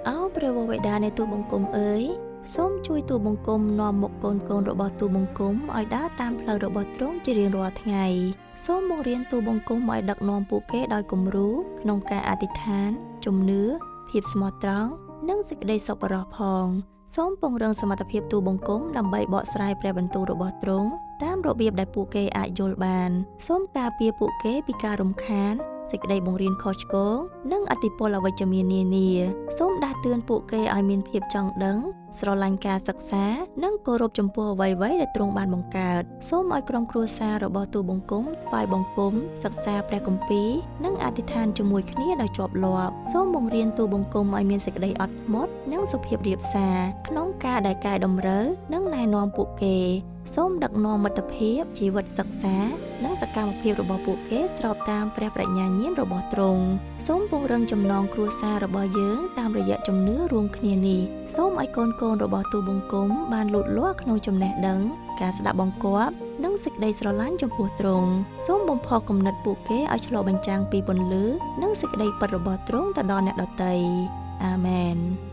ឱព្រះវរបិតានៃទូលបង្គំអើយសូមជួយទូលបង្គំនាំមុខកូនៗរបស់ទូលបង្គំឲ្យដើរតាមផ្លូវរបស់ទ្រង់ជារៀងរាល់ថ្ងៃសូមបង្រៀនទូលបង្គំឲ្យដឹកនាំពួកគេដោយគំរូក្នុងការអធិដ្ឋានជំនឿភាពស្មោះត្រង់និងសេចក្តីសប្បុរសផងសូមពង្រឹងសមត្ថភាពទូលបង្គំដើម្បីបកស្រាយព្រះបន្ទូលរបស់ទ្រង់តាមរបៀបដែលពួកគេអាចយល់បានសូមការពារពួកគេពីការរំខានសេចក្តីបង្រៀនខុសឆ្គងនិងឥទ្ធិពលអវិជ្ជមាននានាសូមដាស់តឿនពួកគេឲ្យមានភាពចង់ដឹងស្រឡាញ់ការសិក្សានិងគោរពចំពោះអ្វីៗដែលទ្រង់បានបង្កើតសូមឲ្យក្រុមគ្រួសាររបស់ទូលបង្គំថ្វាយបង្គំសិក្សាព្រះគម្ពីរនិងអធិដ្ឋានជាមួយគ្នាដោយជាប់លាប់សូមបង្រៀនទូលបង្គំឲ្យមានសេចក្តីអត់ធ្មត់និងសុភាពរាបសារក្នុងការដែលកែតម្រូវនិងណែនាំពួកគេសូមដឹកនាំមិត្តភាពជីវិតសិក្សានិងសកម្មភាពរបស់ពួកគេស្របតាមព្រះប្រាជ្ញាញាណរបស់ទ្រង់សូមពង្រឹងចំណងគ្រួសាររបស់យើងតាមរយៈជំនឿរួមគ្នានេះសូមឲ្យកូនៗរបស់ទូលបង្គំបានលូតលាស់ក្នុងចំណេះដឹងការស្ដាប់បង្គាប់និងសេចក្តីស្រឡាញ់ចំពោះទ្រង់សូមបំផុសគំនិតពួកគេឲ្យឆ្លុះបញ្ចាំងពីពន្លឺនិងសេចក្តីពិតរបស់ទ្រង់ទៅដល់អ្នកដទៃអាមែន។